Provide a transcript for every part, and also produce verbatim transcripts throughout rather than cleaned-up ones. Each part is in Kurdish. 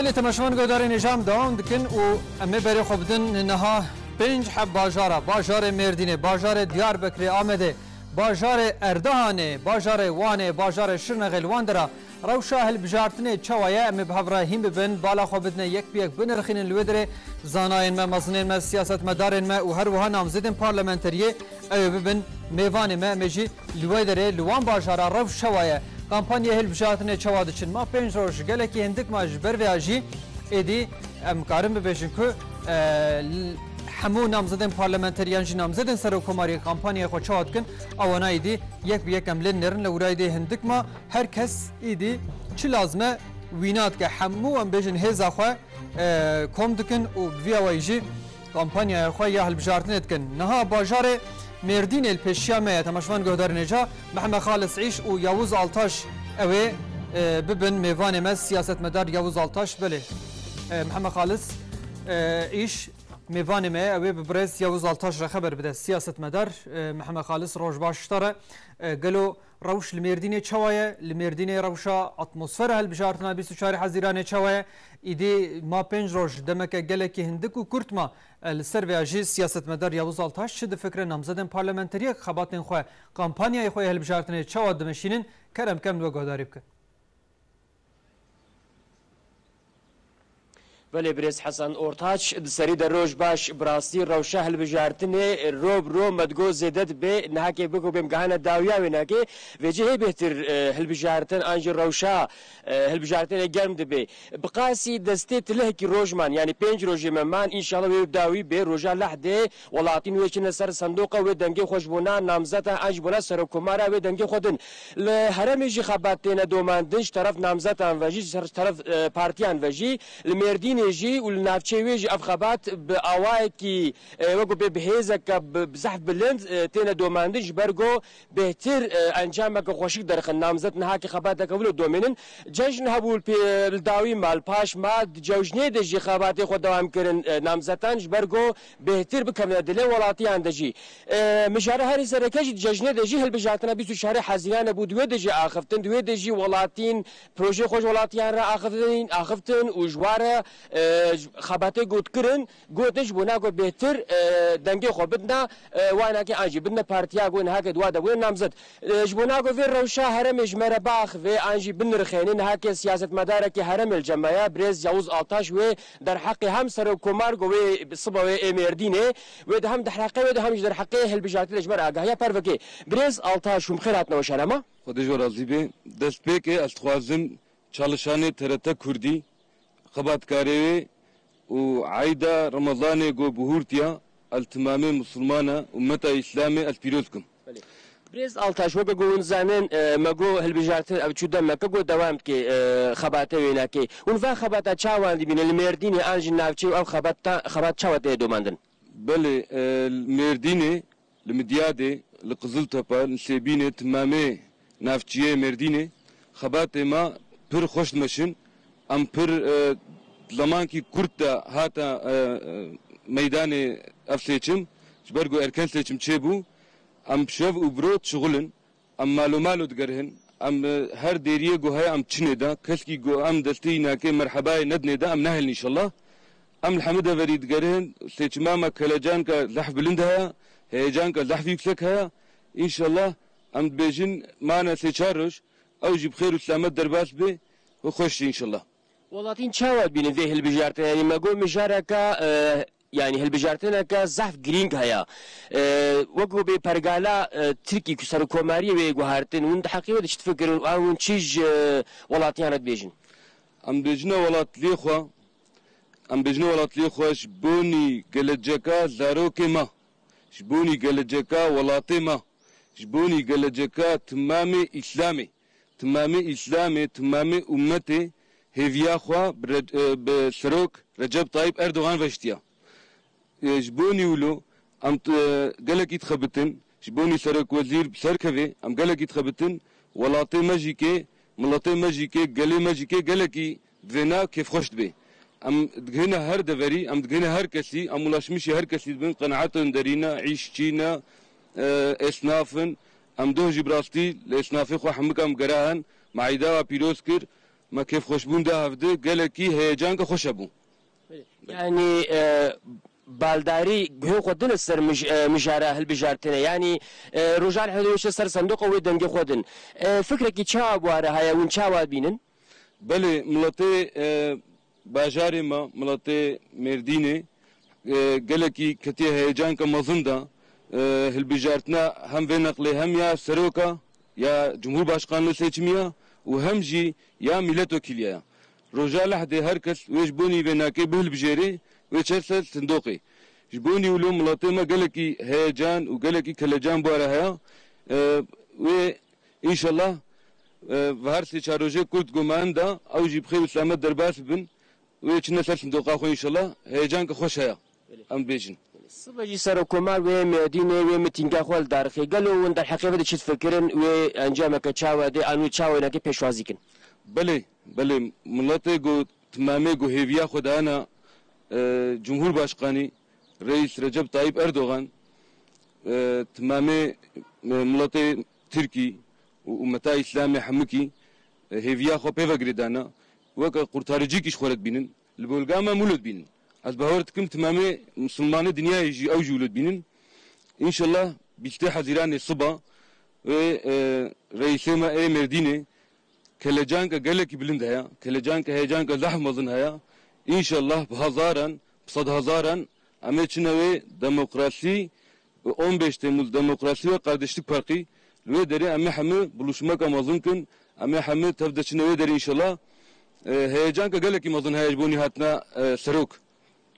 Lê temaşevan guhdarên hêja em dewam dikin û em ê berê xwe bidin niha pênc heb bajara, bajarê Mêrdînê, bajarê Diyarbekirê, Amedê, bajarê Erdihanê, bajarê Wanê, bajarê Şirnexê, li wan dera rewşa hilbijartinê çawa ye? Em ê bi hev re hîn bibin, bala xwe bidine yek bi yek binirxînin li wê derê. Zanayên me, mezinên me, siyasetmedarên me û her wiha namzêdên parlamenteriyê ew ê bibin mêvanê me. Em ê jî li wê derê, li wan bajara rewş çawa ye? Kampanyaya hilbijartinê çawa diçin? Ma pênc roj gelekî hindik ma, ji ber vêya jî êdî em karin bibêjin ku, e, l-, hemû namzedên parlamenter yan jî namzedên serokkomariyê kampanyaya xwe çawa dikin, ewana êdî yek bi yek em lê nêrin. Li wirayê dê hindik ma her kes êdî çi lazim e wîna dike. Hemû em bêjin hêza xwe, e, kom dikin û bi vî awayî jî kampanyaya xwe ya hilbijartinê dikin. Niha bajarê Mêrdînê li pêşiya me ye. Temaşevan guhdarên hêja, Mehmet Xalis Îş û Yavuz Altaş ew ê, e, bibin mêvanê me, siyasetmedar Yavuz Altaş. Belê, e, Mehmet Xalis, e, Îş mêvanê me ye, ew ê bi birêz Yavuz Altaş re xeber bide. Siyasetmedar, e, Mehmet Xalis, roj baş ji te re. E, gelo rewş li Mêrdînê çawa ye? Li Mêrdînê rewşa atmosfera hilbijartina bîst û çarê Hezîranê çawa ye? Îdî ma pênc roj, demeke gelekî hindik û kurt ma. E, li ser vêya jî siyasetmedar Yavuz Altaş çi difikire? Namzedên parlamenteriyê xebatên xwe, kampanyayê xwe yê hilbijartinê çawa dimeşînin? Kerem kem li we guhdarî bikin. Belê, birêz Hesen Ortaç, di serî de roj baş. Bi rastî rewşa hilbijartinê ro bi ro me digot zêde dibe. Nihakê biko bêm gehane dawiya wê nehekê. Vê cihê bêhtir, e, hilbijartin an jî rewşa, e, hilbijartinê germ dibe. Bi qasî destê tilehekî roj man, yanî pênc rojê me man, înşallah wê dawî bê. Roja lehdê welatîn wê çine ser sendoqa, wê dengê xwe ji bona namzeta an ji bona serokkomara wê dengê xwe din. Li herêmê jî xebat têne domandin ji teref namzetan ve jî, ji teref, e, partiyan ve jî. Li Mêrdînê jî û li navçeyê wê jî ev xebat bi awayekî, e, wek bê bi hêzeke bi, bi zehf bilind, e, têne domandin ji ber ku bêhtir, e, encameke xweşik derxin. Namzet niha ki xebateke wilo domînin. Cejn hebû li pê, li dawî ma, li paş ma, di cejnê de jî xebatê xwe dewam kirin, e, namzetan ji ber ku bêhtir bikevine dilê welatiyan de jî. E, mijara herî sereke jî di cejnê de jî hilbijartina bîst û çarê Hezîranê bû, di wê de jî axiftin, di wê de jî welatîn projeyê xwe ji welatiyan re axiftin, axiftin û ji wa re, e, xebatê got kirin, gotin ji bona ku bêhtir, e, dengê xwe bidna, e, wanakê an jî bidne partiya ku nihake di wa de bûne namzet. E, ji bona ku vê rewşa herêmê ji me re biaxivê an jî binirxêne, nihake siyasetmedarekî herêmê li cem me ye, birêz Yavuz Altaş, wê derheqê hem serokkomar ku wê siba wê ê Mêrdînê, wê de hem derheqê wê de hem jî derheqê hilbijartinê ji me re agahiya pervekê. Birêz Altaş, hûn bi xêr hatine weşana me. Xwedê ji we razî be. Destpêkê ez dixwazim çalışanê T R T Kurdî, xebatkarê wê û eyda Remezanê ku bihûrtiya, ez timamê Musulmana, ummeta Îslamê ez pîroz bikim. Belê. Birêz Altaş, weke ku hûn zanin, e, me got hilbijartin ev çû demeke ku dewam dike, e, xebatê wê nake. Hûn van xebata çawan dibînin li Mêrdînê an jî navçeyê û ev xebata, xebat çawa tê domandin? Belê, e, li Mêrdînê, li Midyadê, li Qiziltepe, li Sêbînê, timamê navçiyê Mêrdînê xebatê me pir xweş dimeşin. Em pir, e, zemankî kurt de hate, e, e, meydanê ev seçim. Ji ber ku erken seçim çêbû, em şev û bi roj dişixulin. Em malo malo digerihin. Em, e, her dêriyê ku heye em çinê de. Keskî ku em destê wî nake, merhebayê nedinê de, em nehêlin înşallah. Em li hemû deverî digerihin. Seçima me kelecanka zehf bilind heye, heyecanka zehf yüksek heye. Înşallah em dibêjin mane sê çar roj, ew jî bi xêr û selamet derbas be û xweş jî înşallah. Welatîn çawa dibînin vê hilbijartinê? Yanî me got mijareke, e, yanî hilbijartineke zehf girîng heye. E, wek ku bê pergala, e, Tirkî ku serokkomariyê wê guhartin, hûn di heqê wê de çi difikirin û hûn çi ji, e, welatiyan re dibêjin? Em dibêjine welatliyê xwe, em dibêjine welatliyê xwe ji bonî geleceka zarokê me, ji bonî geleceka welatê me, ji bonî geleceka timamê Îslamê. Timamê Îslamê, timamê ummetê hêviya xwe bi Rec-, e, bi Serok Recep Tayyip Erdogan veştiya. E, ji bo nî wilo em t-, e, gelekî dixebitin, ji bo nî Serok Wezîr bi ser kevê, em gelekî dixebitin, welatê me jî kê, miletê me jî kê, gelê me jî kê gelekî divêna kêfxweş dibê. Em digihine her deverî, em digihine her kesî, em ulaşmişî her kesî dibin, qenaetin derî ne, îşçî ne, e, esnaf in. Em doh jî bi rastî li esnafê xwe hemika em gera hin, me eyda we pîroz kir. me kêfxweşbûn da hevdi, gelekî heyecanka xweş hebû. Yanî, e, baldarî guhên xwe dine ser mij-, e, mijara hilbijartinê. Yanî, e, Rojal Hewdê wêşe ser sendoqa wê dengê xwe din. E, fikrekî çawa bi ware heye, hûn çawa dibînin? Belê, miletê, e, bajarê me, miletê Mêrdînê, e, gelekî ketiye heyecanka mezin de, e, hilbijartina hem vê neqlê hem ya seroka, ya Cumhurbaşkanlığı seçimi ya û hem jî ya milletvekiliye ya. Roja lehdê her kes wê ji bonî vê nakê bihilbijêrê, wê çer ser sindoqê. Ji bonî wilo miletê me gelekî heyecan û gelekî kelecan bi were heye. E, wê înşallah, e, ve her sê çar rojê kurt gomanin da, ew jî bi xêr û selamet derbas bibin. Wê çine ser sindoqa xwe înşallah. Heyecanka xweş heye. Em bêjin. Sibe jî Serokkomar wê Mêrdînê wê mitînga xwe li dar xê. Gelo hûn derheqê vê de çi difikirin? Wê encameke çawa dê? An wê çawa wênakê pêşwazî kin? Belê, belê. Miletê ku timamê ku hêviya xwe dayana, e, Cumhurbaşkanî Reis Recep Tayyip Erdogan, e, timamê, e, miletê Tirkî û ummeta Îslamê hemikî, e, hêviya xwe pê ve girêdana. Weke qurtaricîkî ji xwe re dibînin. Li bolga me mûlo dibînin. Ez bawer dikim timamê misilmanê dinyayê jî ew jî wilo dibînin. Înşallah bîstê Hezîranê siba wê, e, reîsê me ê Mêrdînê kelecanka gelekî bilind heye, kelecanka heyecanka zehf mezin heye. Înşallah bi hezaran, bi sedhezaran em ê çine wê demokrasî û on beş Temmuz demokrasî ve kardeşlik parkî. Li wê derê em ê hemî buluşmeka mezin kin, em ê hemî tev de çine wê derê înşallah. E, heyecanka gelekî mezin heye ji bo nîhatina, e, serok.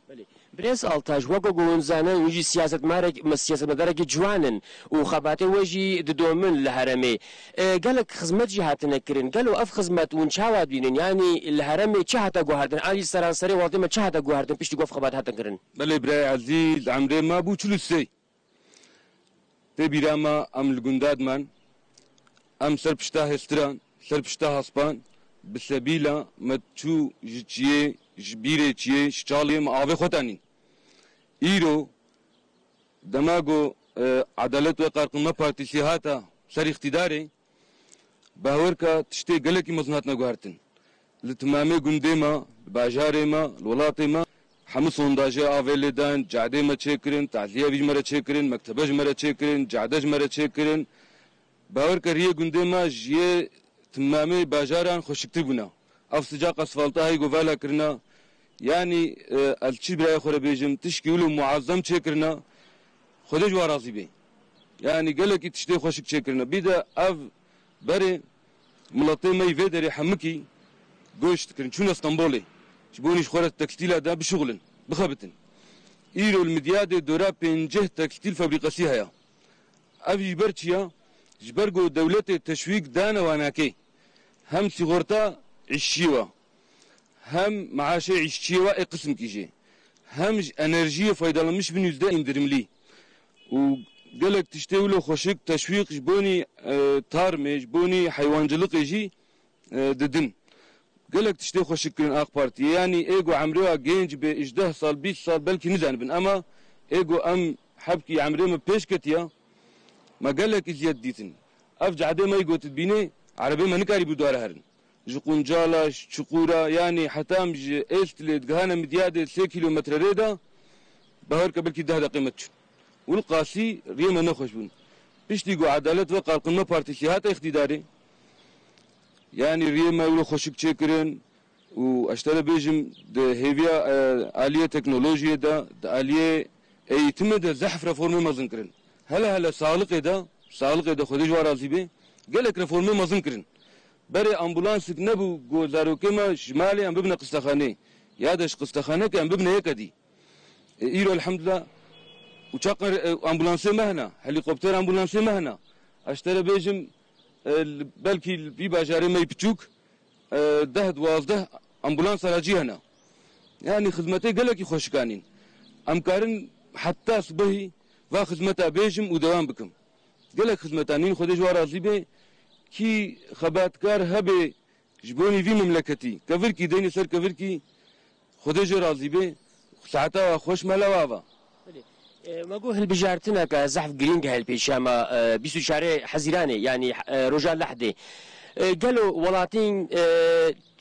Belê. Birêz Altaş, weke ku hûn zanin, hûn jî siyasetmarek-, me-, siyasetmedarekî ciwan in û xebatê we jî didomin li herêmê. E, gelek xizmet jî hatine kirin. Gelo ev xizmet hûn çawa dibînin? Yanî li herêmê çi hate guhertin? An jî seranserê welatê me çi hate guhertin piştî ku ev xebat hatin kirin? Belê birayê ezîz, emrê me bû çil û sê. Tê bîra me em li gunda diman, em ser pişta hêstiran, ser pişta hespan, bi sebîla me çû ji çiyê, ji bîrê çiyê, ji çalê me avê xwe tanîn. Îro dema ku, e, Edalet ve Kalkınma Partisi hata ser îqtîdarê, bawer ke tiştê gelekî mezin hatine guhertin. Li timamê gundê me, li bajarê me, li welatê me hemû sondajê avê lê dan, cadê me çêkirin, tahliyevî ji me re çêkirin, mektebe ji me re çêkirin, cade ji me re çêkirin. Bawer ke riyê gundê me ji yê timamê bajaran xweşiktir bûne. Ev sicaq asfalta hey ku vala kirina. Yanî, e, ez çi birayê xwe re bêjim, tişkî wilo muazzam çêkirina, Xwedê ji wan razî be. Yanî gelekî tiştê xweşik çêkirine. Bî de ev berê miletê me yî vê derê hemikî göç dikirin. Çûne Stenbolê. Ji bo nî ji xwe re tekstîla de bişuxulin, bixebitin. Îro li Midyadê dora pênceh tekstîl fabrîkasî heye. Ev jî ji ber çi ya? Ji ber ku dewletê teşwîk dane wanakê. Hem sîxorta îşçiyê wa, hem maaşê îşçiyê wa ê qismkî jê, hem ji enerjiyê faydalanmış bin yüzde indirimlî. Û gelek tiştê wilo xweşik teşwîq ji bonî, e, tarmê, ji bonî heywanciliqê jî, e, didin. Gelek tiştê xweşik kirin AK Partiyê. Yanî ê ku emrê wa genc bê, ji deh sal, bîst sal belkî nizanibin. Ema ê ku em hebkî emrê me pêş ketiya, me gelek îziyet dîtin. Ev cadê me yî ku tu dibînê, erebê me nikarîbû dware herin. Ji Quncala, ji Çuqura, yanî heta em ji Êstilê digihane Midyadê sê kîlometre rê de, bawer ke belkî deh deqê me diçûn. Wilqasî riyê me nexweş bûn. Piştî ku Edalet ve Kalkınma Partisi hate îqtîdarê, yanî riyê me wilo xweşik çêkirin û ez ji te re bêjim, di hêviya, e, aliyê teknolojiyê de, di aliyê eğitimê de zehf reformê mezin kirin. Hele hele saxliqê de, saxliqê de Xwedê ji wan razî bê, gelek reformê mezin kirin. Berê ambulansik nebû ku zarokê me ji malê em bibine qistexanê, ya de ji qistexaneke em bibine yeke dî. E, îro elhamdulillah uçaqa, e, ambulansê me hene, helîkopter ambulansê me hene. Ez ji te re bêjim, e, li, belkî li vî bajarê me yî piçûk, e, deh duwazdeh ambulans aracî hene. Yanî xizmetê gelekî xweşik anîn. Em karin heta sibehî va xizmeta bêjim û dewam bikim. Gelek xizmeta nîn, Xwedê ji wan razî be. Kî xebatkar hebe ji bonî vî memleketî, kevirkî deynê ser kevirkî, Xwedê jê razî be. Saeta we xweş, mela we ava. Belê. E, me got hilbijartineke zehf girîng heye li pêşiya me, e, bîst û çarê Hezîranê, yanî, e, roja lehdê. E, gelo welatîn, e,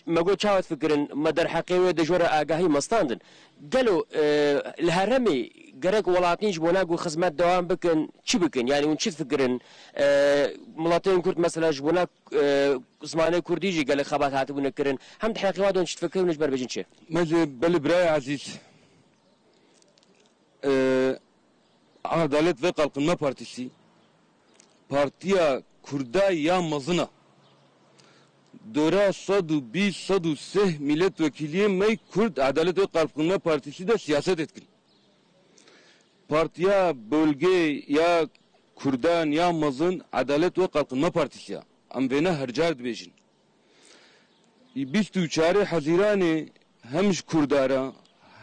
Me got, çawa difikirin, me derheqê wê de ji we re agahî me standin. Gelo, e, li herêmê gerek welatîn ji bona ku xizmet dewam bikin, çi bikin? Yanî hûn çi difikirin? E, miletên Kurd mesela ji bona, e, zimanê Kurdî jî gelek xebat hatibûne kirin. Hem derheqê wan de hûn çi difikirin û ji ber bêjin çi? Me ji belê birayê ezîz, e, Edalet ve Kalkınma Partisi, partiya Kurda ya mezin a. Dora sed û bîst, sed û sih milletvekiliyê me Kurd Edalet ve Kalkınma Partisi de siyaset dikin. Partiya bölge ya Kurdan ya mezin Edalet ve Kalkınma Partisi ya. Em vêne her car dibêjin. Bîst û çarê Hezîranê hem ji Kurda re,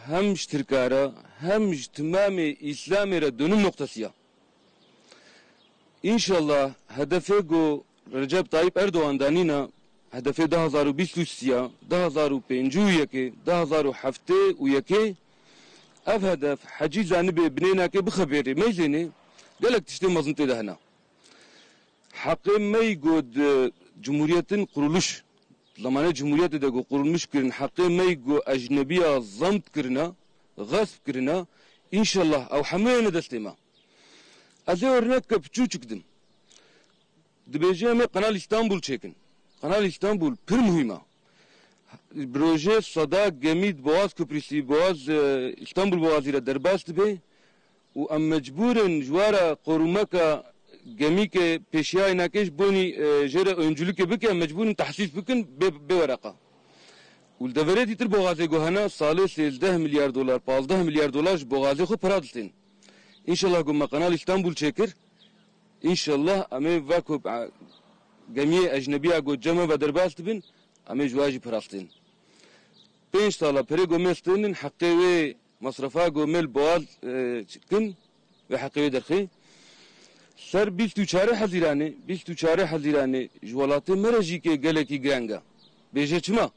hem ji Tirka re, hem ji timamê Îslamê re dönüm noktası ya. Înşallah hedefê ku Recep Tayyip Erdogan danîna, hedefê du hazar û bîst û sê ya, du hazar û pêncî û yekê, du hazar û heftê û yekê, ev hedef hecî zanibê binênakê bixebêrê meyzênê, gelek tiştê mezin tê de hene. Heqê me yî ku di cumhuriyetin kuruluş, zamanê cumhuriyetê de ku kurulmuş kirin, heqê me yî ku ecnebiya zamt kirine, xesp kirine, înşallah ew hemû yene destê me. Ez ê örneke piçûçik dim. Dibêje em ê Kanal Îstanbul çêkin. Kanal Îstanbul pir muhîm e. Bi rojê seda gemî di Boğaz Köprüsü, Boğaz, e, Îstanbul Boğazî re derbas dibe û em mecbûr in ji we re qorûmeka gemî ke pêşiya înakê ji bonî, e, jê re öncülükê bike, em mecbûr in tehsîs bikin bê, bê wereqa. Û li deverê dîtir Boğazê ku hene, salê sêzdeh milyar dolar, pazdeh milyar dolar ji Boğazê xwe pera distên. Înşallah ku me Kanal Îstanbul çêkir, înşallah em ê veko, e, gemiyê ecnebiya ku cem me ve derbas dibin, em ê ji we jî pera stên. Pênc sala perê ku me stênin, heqê wê masrafa ku me li Boğaz, e, çikin, wê heqê wê derxê. Ser bîst û çarê Hezîranê, bîst û çarê Hezîranê ji welatê me re jî ke gelekî gireng e. Bêje çima?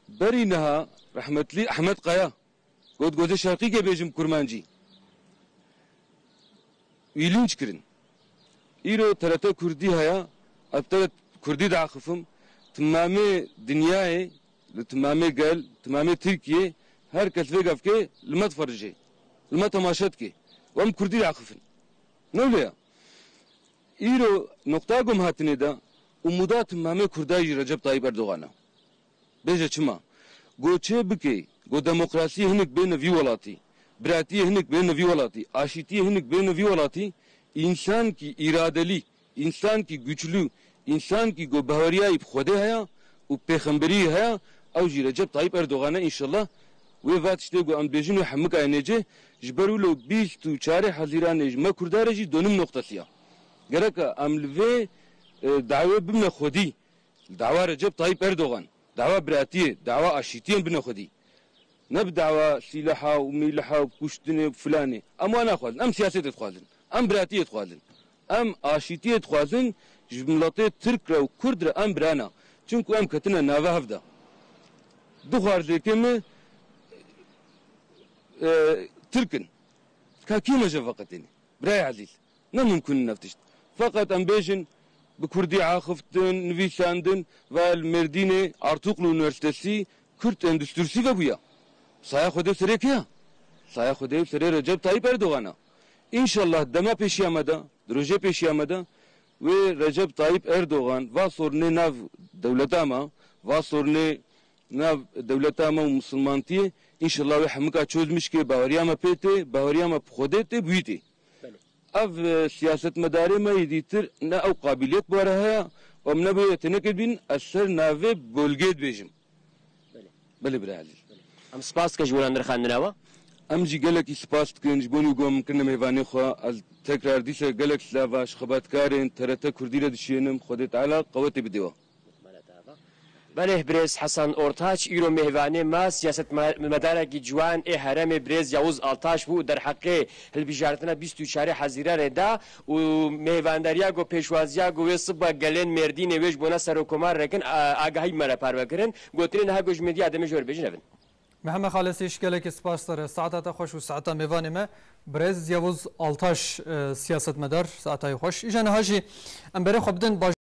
Berî niha rehmetlî Ehmed Kaya, Got, gozê şerqî ke bêjim kurmancî. Wî lînç kirin. Îro T R T Kurdî heye, ez T R T Kurdî diaxifim, timamê dinyayê, li timamê gel, timamê Tirkiyê, her kes vê gavkê li me diferije, li me temaşe dike. Û em Kurdî diaxifin. Ne wile ya? Îro noqta ku em hatinê de, umuda timamê Kurda jî Recep Tayyip Erdogan e. Bêje çima? Go çê bike, go demokrasiyê hinek bêne vî welatî, biratiyê hinek bêne vî welatî, aşîtiyê hinek bêne vî welatî, însankî îradelî, însankî güçlü, însankî go baweriyayî bi Xwedê heye û pêxemberî heye, ew jî Recep Tayyip Erdogan e, înşallah. Wê va tiştê ku em dibêjin wê hemikayê nêce, ji ber wilo bîst û çarê Hezîranê ji me Kurda re jî dönüm noktası ya. Gereka em li vê, e, dawê bimne xwedî. Dawa Recep Tayyip Erdogan, dawa biratiyê, dawa aşîtiyê bine xwedî. Ne bi dawa sîleha û mîleha û kuştinê û filanê. Em wan naxwazin. Em siyasetê dixwazin. Em biratiyê dixwazin. Em aşîtiyê dixwazin. Ji miletê Tirk re û Kurd re em birana. Çimku em ketine nave hev de. Du xwarzêkê me, e, Tirk in. Ka kî me ji veqetêne? Birayê ezîz, ne mimkun in ev tişt. Feqet em bêjin, bi kurdî axiftin, nivîsandin, ve li Mêrdînê Artuklu Üniversitesi Kürt Endüstrisi vebûya. Saya Xwedê serê kê ya? Saya Xwedê serê Recep Tayyip Erdogan a. Înşallah dema pêşiya me de, di rojê pêşiya me de, wê Recep Tayyip Erdogan va sorunê nav dewleta me, va sorunê nav dewleta me û misilmantiyê, înşallah wê hemika çözmîş ke, baweriya me pê tê, baweriya me bi Xwedê tê, bi wî tê. Belê. Ev, e, siyasetmedarê me yê dîtir ne ew qabiliyet bi we re heye û em ne bi wê tenekê dibînin, ez ser navê bölgê dibêjim. Belê. Belê bira ezîz. Em spas dikin ji bo nirxandina we. Em jî gelekî spas dikin ji bo nî ku em kirine mêvanê xwe. Ez tekrar dîse gelek silava ji xebatkarên T R T Kurdî re dişiyênim. Xwedê Teala qewetê bide we. Belê, birêz Hesen Ortaç, îro mêvanê me, siyasetmedarekî ciwan ê herêmê birêz Yavuz Altaş bû û derheqê hilbijartina bîst û çarê Hezîranê da û mêvandariya ku pêşwaziya ku wê siba gelên Mêrdînê wê ji bona serokkomar re kin, a-, agahî bi me re parve kirin. Gotinên niha ku ji medya demê ji we re bêjin ev in. Mihemed Xalesî, ji gelekî spas te re. Saeta te xweş û saeta mêvanê me, birêz Yavuz Altaş, e, siyasetmedar, saeta wî xweş. Îja niha jî em berê xwe bidin baş-